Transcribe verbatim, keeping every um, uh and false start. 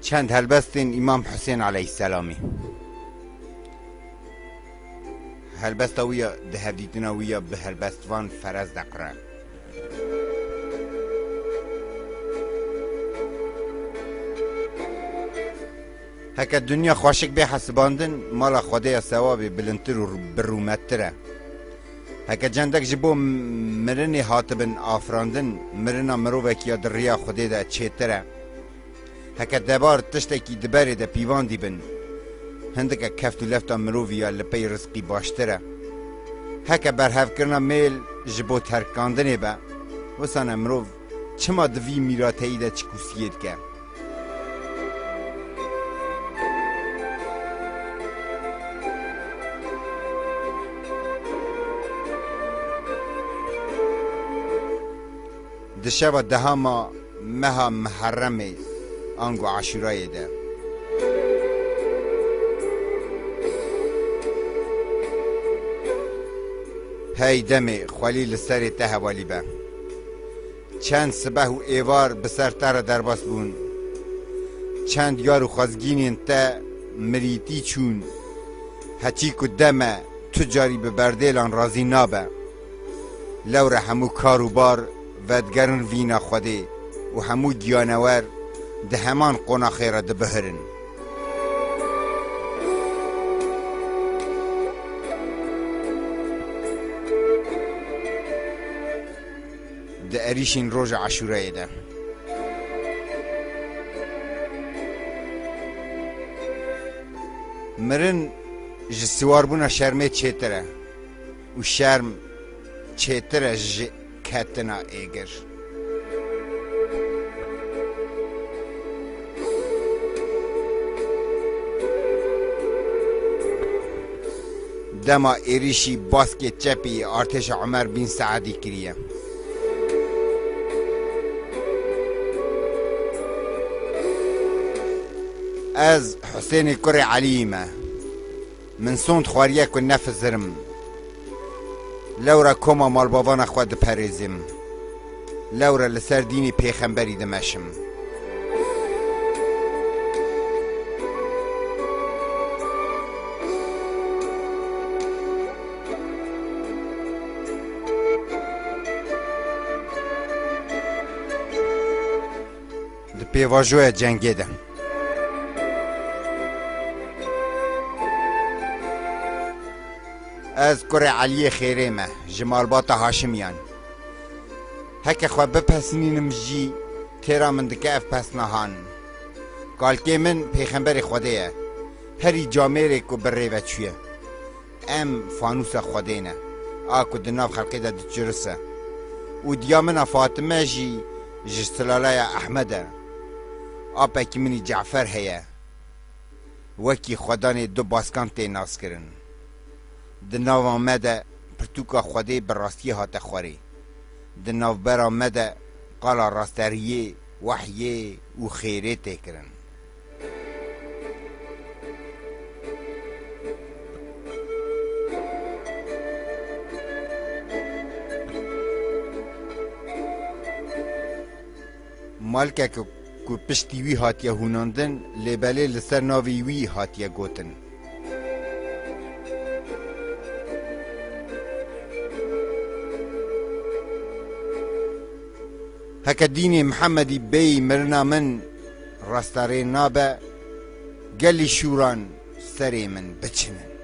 Çend helbestên Îmam Husên aleyhisselamî. Helbesta wî ya di hevdîtina wî ya bi helbestvan Ferez de qire. Heke dinya xweşik bê hesibandin, mala Xwedê ya sewabê bilindtir û bi rûmettir e. Heke cendek ji bo mirinê hatibin afirandin, mirina mirovekî ya di riya Xwedê de çêtir e. Heke debar tiştekî di berê de pîvan dîbin, hindike keft û lefta mirovî ya li pey rizqî baştir e. Heke berhevkirina mêl ji bo terkandinê be, wisane mirov çima di vî mîrateyî de çikûsiyê dike? Di şeva dehama meha Miherremê ango Aşûrayê de. Hey demê xwelî li serê te hevalî be. Çend sibeh û êvar bi ser te re derbas bûn. Çend yar û xwezgînên te mirîtî çûn. Heçî ku dem e, tu carî bi berdêlan razî nabe. Lewre hemû kar û bar vedigerin vîna Xwedê û hemû giyanewer di heman qonaxê re dibihirin. Di êrîşên roja Aşûrayê de. Mirin ji siwarbûna şermê çêtir e û şerm çêtir e ji ketina êgir. Dema êrîşî baskê çepî artêşa Omer bin Seedî kiriye. Ez Husênê kurê Eliyî me. Min sond xwariye ku nefizirim. Lewra koma malbavana xwe diperêzim. Lewra li ser dînê pêxemberî dimeşim. Di pêvajoya cengê de. Ez kurê Eliyê Xêrê me, ji malbata Haşimiyan. Heke xwe bipesnînim jî, têra min dike ev pesnahan. Kalkê min Pêxemberê Xwedê ye. Herî camêrê ku bi rê ve çûye. Em fanûsa Xwedê ne, a ku di nav xelkê de diçirise. Û diya min a Fatime jî ji silaleya Ehmed e. Apekî min î Cefer heye. Wekî xwedanê du baskan tê naskirin. Di nava me de pirtûka Xwedê bi rastiyê hate xwarê. Di navbera me de qala rasteriyê, wehyê û xêrê tê kirin. Malkeke ku piştî wî hatiye hûnandin, lê belê li ser navê wî hatiye gotin. Heke dînê Mihemedî bêyî mirina min rastarê nabe, gelî şûran serê min biçinin.